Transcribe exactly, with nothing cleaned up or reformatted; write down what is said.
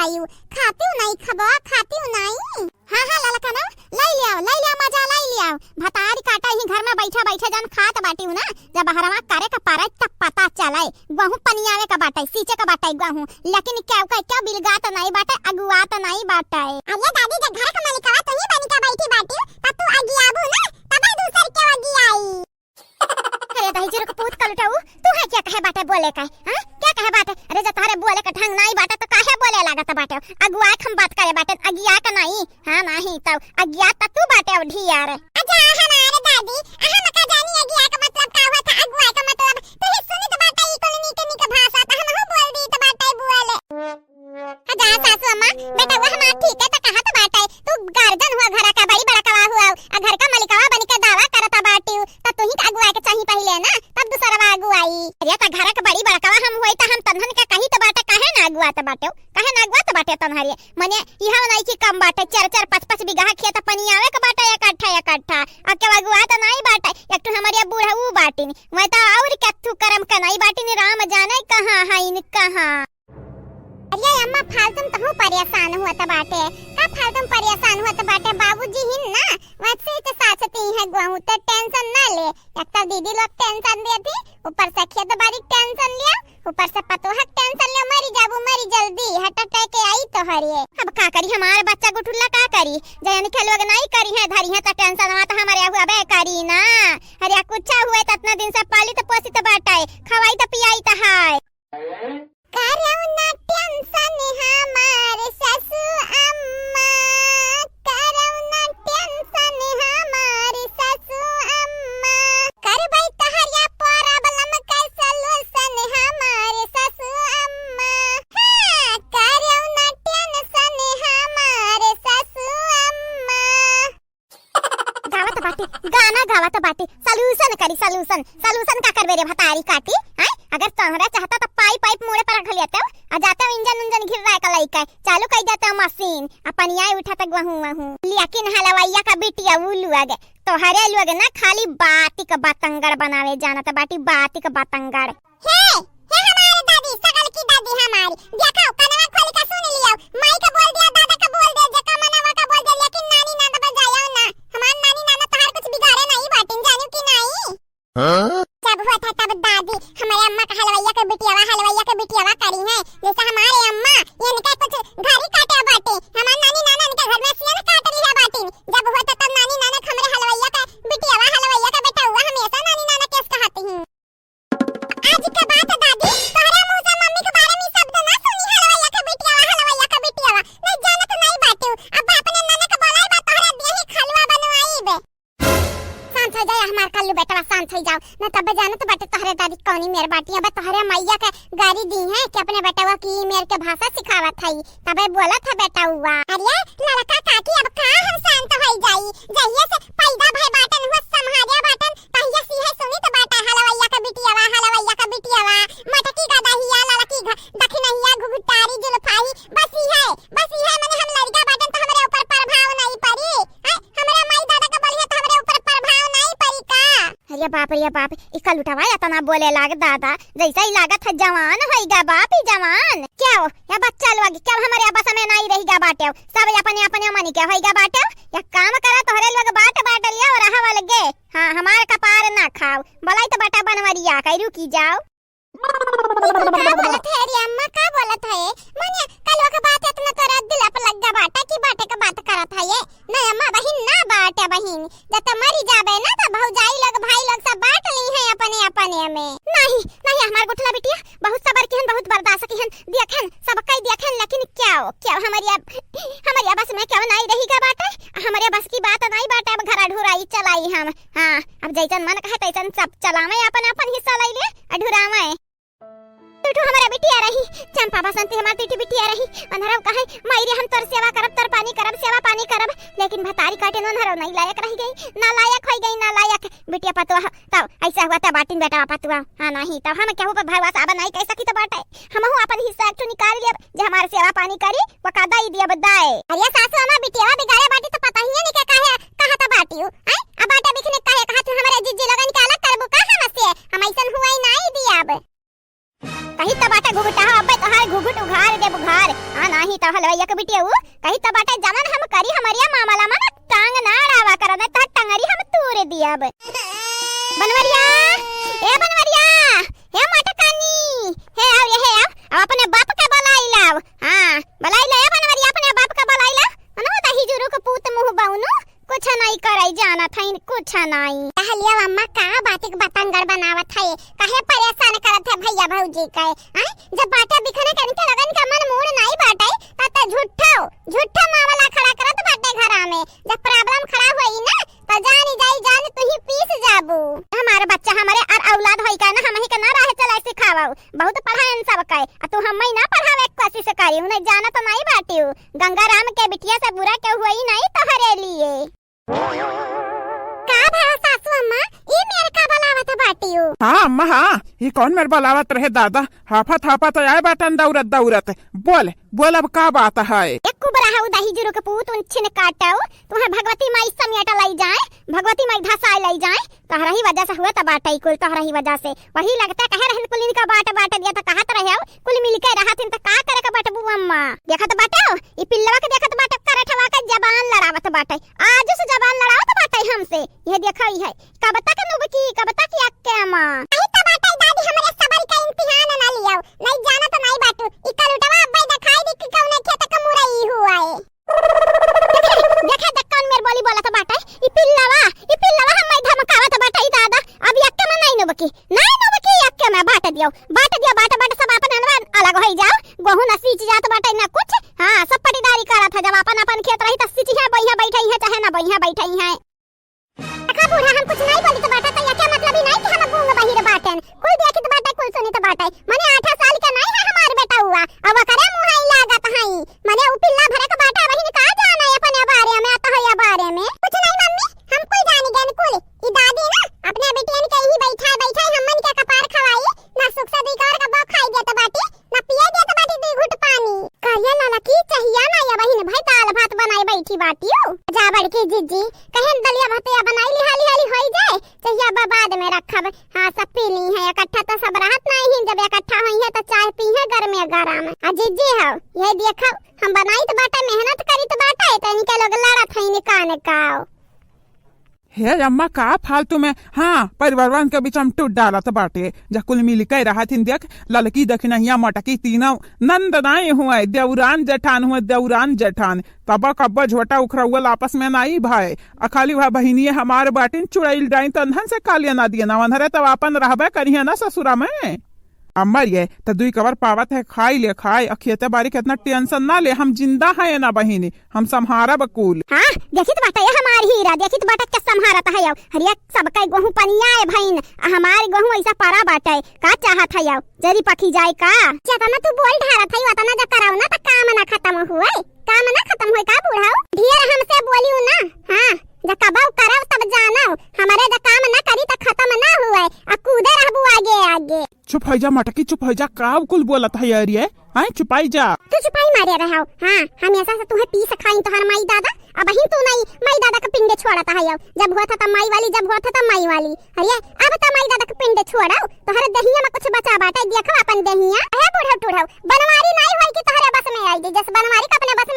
बाटिउ, खातिउ नाई खबवा, खातिउ नाई। हाँ, हाँ, ललकना, लइ लियाउ, लइ लियाउ, मजा लइ लियाउ। भतारी काटा ही घर में बैठे, बैठे जन खात बाटिउ ना, जब बहरवा करे के परे तब पता चले। गहूँ पनियावे के बाटे, सींचे के बाटे गहूँ, लेकिन केउ के, केउ बिलगात नाई बाटे, अगुआत नाई बाटे। अरे दादी, जब घर के मलिकवा तू ही बनी के बैठी बाटिउ, तब तू अगियाबू ना, तबे दूसर केउ अगियाई। अरे दहिजरू के पूत कलुटाऊ, तू है क्या कहे बाटे बोले का, हाँ? क्या कहे बाटे? अरे जब तोहरे बोले का ढंग नाई बाटे तो काहे बोले लागत बाटे? अगुआ के हम बात करे बाटे, अगिया का नाई, हाँ नाहीं तउ अगिया त तू बाटे अब ढियार। अच्छा हमारे दादी, हम का जानी अगिया का मतलब का होत है, अगुआ का मतलब? तू ही सुनित बाटे ई कुल नीक नीक भाषा त हमहू बोल दीत बाटे बोले। हाँ जा सासू अम्मा, बेटवा हमार ठीक है त कहत बाटे, तू गार्जियन हुआ घरा का, बड़ी बड़कवा हुआ, आ घर का मलिकवा बन के दावा करत बाटिउ, त तुही के अगुआ के चाही पहिले ना, तब दूसरवा अगुआई। अरे त घर के बड़ी बड़कवा हम होई त हम तन्हन के कही त बाटे, काहे ना अगुआत बाटेउ, काहे ना अगुआत बाटे तन्हरे? मने इहाँ नाई कि कम बाटे, चार चार पाँच पाँच बीघा खेत पनियावे के बाटे इकट्ठा इकट्ठा, आ केउ अगुआत नाई बाटे, एक ठो हमरे बुढ़ऊ बाटिन, वह त और कत्थू करम के नाई बाटिन, राम जाने कहाँ हइन कहाँ। अरे अम्मा, फालतू में तहूँ परेशान हुअत बाटे। का फालतू में परेशान हुअत बाटे? बाबूजी हिन ना, वैसे ही तो साथ ती है गुआहू, तो tension ना ले। एक तो दीदी लोग tension देती, ऊपर से खेत बाड़ी के tension लिया, ऊपर से पतोह के tension लिया, मरी जाबू, मरी जल्दी, heart attack आई तोहरे। अब का करी, हमार बच्चा गुठुल्ला का करी, जयन के लोग नहीं करी है, धरी है तो tension वा तो हमारे हुआ बे करी ना। अरे कुछ हुए तो इतना दिन से पालित पोसित बाटे, खवाई तो पियाई तो है। करौ ना tension हमार सासू अम्मा, करौ ना tension हमार सासू अम्मा। करबै तहरिया problem के solution हमार सासू अम्मा। हाँ, करौ ना tension हमार सासू अम्मा। गावत बाटे, गाना गावत बाटे, solution करी solution, solution का करबे रे भतारी काटी, हैं? अगर तोहरा चाहता तो पाइप पाइप मुड़े पर रख लेते हो, आ जाते हो इंजन उंजन घिर्रा के लइके, चालू कर देते हो मशीन, आ पनिया उठाते गहूं वहूं। लेकिन हलवैया का बिटिया उ लोग, तोहरे लोग ना खाली बाती का बतंगड़ बनावे जानत बाटी, बाती का बतंगड़। हे, हे हमार दादी, सगल की दादी हमार, देखो, कनवा खोल के सुन लियो, माई का बोल दिया, दादा का बोल दे, जेका मनवा का बोल दे, लेकिन नानी नाना बजायो ना। हमार नानी नाना तोहार कुछ बिगाड़े नहीं बाटिन, जानू कि नहीं? हाँ? जब हुआ था तब दादी, हमारे अम्मा का हलवैया के बिटियावा, हलवैया के बिटियावा करी है, जैसे हमारे अम्मा, इनके कुछ घर ही काटे बाटे, हमार नानी नाना इनके घर में सियन काट लिया बाटिन, जब हुआ था तब नानी नाना के हमरे हलवैया के बिटियावा, हलवैया के बेटौवा, हमेशा नानी नाना केस कहती हैं। आज के बात दादी, तोहरे मुंह से मम्मी के बारे में ई शब्द ना सुनी, हलवैया के बिटियावा, हलवैया के बिटियावा। नहीं जानत नहीं बाटू। अब अपने ननद के बोलाई बा, तोहरे देही खलवा बनवाई बे। शांत हो जाए हमार कल्लू बेटवा, शांत हो जाओ। न तब जानत बाटे तोहरे दादी कौनी मेर बाटी। अब तोहरे मैया के गारी दी है कि अपने बेटवा की मेर के भाषा सिखावत है। तबे बोलत है बेटउआ। अरे लड़का काकी, अब का हम शांत होई जाई? जहिया से पैदा भय बाटन, हुआ संभारिया बाटन, तहिया से इहे सुनित बाटा, हलवैया का बिटियावा, हलवैया का बिटियावा, मटकी गदहिया, लड़की घ-, दखिनहिया, घुघुटारी, जुल्फाही, बस इहे, बस इहे, मने हम लड़का बाटन तो हमरे ऊपर प्रभाव नहीं पड़ी, हैं? हमरा माई दादा का बोलिए तो हमरे ऊपर प्रभाव नहीं पड़ी का? अरे बाप रे बाप, ई कलुटवा एतना बोले लाग दादा, जैसे ही लागत है जवान होइगा बाप ही जवान। क्या हो, या बच्चा लोग क्या हमरे बस में नहीं रहिगा बाटे, सब अपने अपने मन के होइगा बाटे। या काम करा, तोहरे लोग बाट बाट लिया और रहा अलगे। हाँ, हमार कपार ना खाओ, बोलाई तो बटा बनवरिया कई रुकी जाओ। ई कुल का बोलत है रे अम्मा, का बोलत है? मने कलवा के बात एतना तोरा दिल पे लग गा बाटा कि बाटे के बात करत है ये? नहीं अम्मा, बहिन ना बाटे बहिन, जब तो मरी जाबे ना तो भौजाई लोग भाई लोग सब बांट ली हैं अपने अपने में। नहीं नहीं हमार गुठला बिटिया, बहुत सबर किहन, बहुत बर्दाश्त किहन, देखन सब कई देखन, लेकिन क्या हो, क्या हो, हमरिया हमरिया बस में क्या नहीं रही गा बाटे, हमरिया बस की बात नहीं बाटे। अब घर ढुराई चलाई हम, हाँ, अब जैसन मन कहे तैसन सब चलावे, अपन अपन हिस्सा ले ले, ढुरावे। तू तो हमारा बिटिया रही, चंपा बसंती हमार तीठी बिटिया रही। अनहरव कहे, "माई रे, हम तोर सेवा करब, तोर पानी करब, सेवा पानी करब।" लेकिन भतारी काटे अनहरव नहीं लायक रह गई, ना लायक होई गई, ना लायक। बिटिया पतुआ, तब ऐसा हुआ तब बाटिन बेटा पतुआ। हाँ नहीं, तब हम केहू पर भरोसा अब नहीं कह सकी तो बाटे। हमहू अपन हिस्सा एक ठो निकाल लेब, जे हमार सेवा पानी करी, वो का दई दियब दाए। अरे सासू, हमार बिटिया बिगाड़े बाटी तो पता ही नहीं के काहे कहत बाटी हूँ। हैं? अब बाटे बिखने काहे कहत हूँ, हमारे जिज्जी लोगन के अलग करबू का हमसे? हम ऐसन हुआ ही नहीं दियब। कही त बाटे घुघुटावा, अबे तोहार घुट उघार देब उघार। हाँ, नाही त हलवैया के बिटिया उ कही त बाटे, "जवन हम करी हमरिया मामला में ना टांग ना अड़ावा कर, नहीं त टंगरी हम तूर दियब।" बनवरिया, ए बनवरिया, हे मटकानी, हे आओ, ये हे आओ, अब अपने बाप के बुलाई लाओ। हाँ, बुलाई ले, ए बनवरिया, अपने बाप के बुलाई ला। मनो दही जुरुक पूत मुँह बउनु, कुछ नहीं करई जानत हईन, कुछ नहीं। कहलिया अम्मा का बातिक बतंगड़ बनावत है, काहे परेशान करत है भैया भौजी के, हैं? जब बाटे बिखने के इनके लगन के मन मूड नहीं बाटे, तब तो झूठो, झूठो मामला खड़ा करत बाटे घरा में। जब problem खड़ा होई ना, तो जानी जाई जान तू ही पीस जाबू। हमार बच्चा हमरे और औलाद होई का ना, हम ही के ना राह चलाए सिखावउ। बहुत पढ़ाएन सब के, आ तू हम्मे ना पढ़ावे के कोशिश करी, उन्हें जानत नहीं बाटिउ। गंगाराम के बिटिया से बुरा केहू होई नहीं तोहरे लिए। का भा सासू अम्मा, ई मेर का बुलावत बाटिउ? हाँ अम्मा, हाँ, ई कौन मेर बुलावत रहे दादा? हाफत हाफत आए बाटन दौड़त दौड़त। बोल, बोल अब का बात है? एक कुबरा हऊ दही जुरु के पूत उन छिन काटऊ, तुहे भगवती माई समेट लई जाए, भगवती माई धसाए लई जाए, तोहरा ही वजह से हुए त बाटे कुल, तोहरा ही वजह से। वही लगता कहे रहन कुल इनका बाट बाट दिया त कहत रहे हो, कुल मिलके रहत इन त का करे के बटबू अम्मा? देखत बाटे हो, ई पिल्लवा के देखत बाटे करठवा के जबान लड़ावत बाटे, आज से जबान लड़ावत बाटे हमसे। ये देखा ही है, कब तक नुबकी, कब तक यक्के अम्मा? आई त बाटे दादी हमरे सबर का इम्तिहान ना लियो, नहीं जानत नहीं बाटू, ई कलुटवा अब्बे दिखाई दी कि कौने खेत का मुरई हुआ है। देखे, देखे, देख कौन मेर बोली बोलत बाटे। ई पिल्लवा, ई पिल्लवा हम्मे धमकावत बाटे, ई दादा। अब यक्के में नहीं नुबकी, नहीं नुबकी यक्के में बाट दियो, बाट दियो, बाट, बाट सब अपन अनवा अलग होई जाओ। गोहूं न सींच जात बाटे न कुछ। हाँ, सब पटीदारी करत है, जब अपन अपन खेत रही त सींची है, बइहा बैठई है, चाहे न बइहा बैठई है। देखा बूढ़ा, हम कुछ नहीं बोलित बाटे, त एके मतलब ही नहीं कि हम गूंग बहिर बाटेन। कुल देखित बाटे, कुल सुनित बाटे। मने आठा साल के नहीं है हमार बेटउआ, अब ओकरे मुँह ही लागत हई। मने उ पिल्ला भरे के बाटे, वही का जाने अपने बारे में, अतहया बारे में। कुछ नहीं मम्मी, हम कुल जानी गन कुल। ई दादी ना अपने बिटियन के ही बैठा बैठा हमन के कपार खवाई, ना सुख से दुई कवर का बौ खाई देत बाटी, ना पिए देत बाटी दुई घुट पानी। करिया लाला की चहिया ना या बहिन भाई दाल भात बनाए बैठी बाटियो। जा बड़की जिज्जी, कहेन दलिया भतिया बनाई ली, हाली हाली होई जाए, चहिया बा बाद में रखब। हाँ, सब पी ली है, इकट्ठा तो सब रहत नहीं है, जब इकट्ठा होई है तो चाय पी है गरमे गरम। आ जिज्जी हो, ये देखो, हम बनाइत बाटे, मेहनत करित बाटे, तो इनके लोग लड़त है, इनका ने काओ। हे अम्मा, का फालतू में, हाँ, परिवारवन के बीच में टूट डालत बाटे। जा कुल मिल के रहत हिन, देख, ललकी दखिनहिया मटकी तीनों नंद नाई हुए, देउरान जेठान हुए, देउरान जेठान। तब कब्बो झोटा उखरौल आपस में नाई भाई। आ खाली वह बहिनिये हमार बाटिन चुड़ैल डाइन, तन्हन से कालिया ना दिए ना वन्हरे, तब आपन रहबे करिहे ना ससुरा में। अम्मा ये, त दुई कवर पावत है, खाई ले खाए, आ खेते बारी के इतना tension ना ले, हम जिंदा है ना बहिनी, हम सम्हारब कुल। हाँ, देखित बाटे ये हमार हीरा, देखित बाटे के सम्हारत है यो। हरिया सबके गोहूं पनिया है भइन, आ हमार गोहूं ऐसा परा बाटे, का चाहत है यो? जरी पकी जाए का? जेतना तू बोल ढारत है, ओतना जा कराओ ना, त काम ना खत्म हुए, काम ना खत्म होए का बूढ़ाऊ? ढेर हमसे बोलियो ना, हाँ, जा कबऊ करब तब जानब, हमरे जा काम ना करी त खत्म ना हुए, आ कूदे रहबू आगे आगे। चुप होइ जा मटकी, चुप होइ जा, का कुल बोलत है अरिये? हैं, चुपाई जा। तू चुपाई मारे रहो। हाँ, हमेशा से तुहे पीस खाई तोहर माई दादा, अबहिन तू नहीं माई दादा का पिंडे छोड़त है। जब होत है त माई वाली, जब होत है त माई वाली। अरे, अब त माई दादा का पिंडे छोड़ो, तोहरे दहिया में कुछ बचा बाटे, देखो अपन दहिया। अरे बूढ़ो टूढ़ो, बनवारी नहीं होई कि तोहरे बस में आई जे, जस बनवारी का अपने बस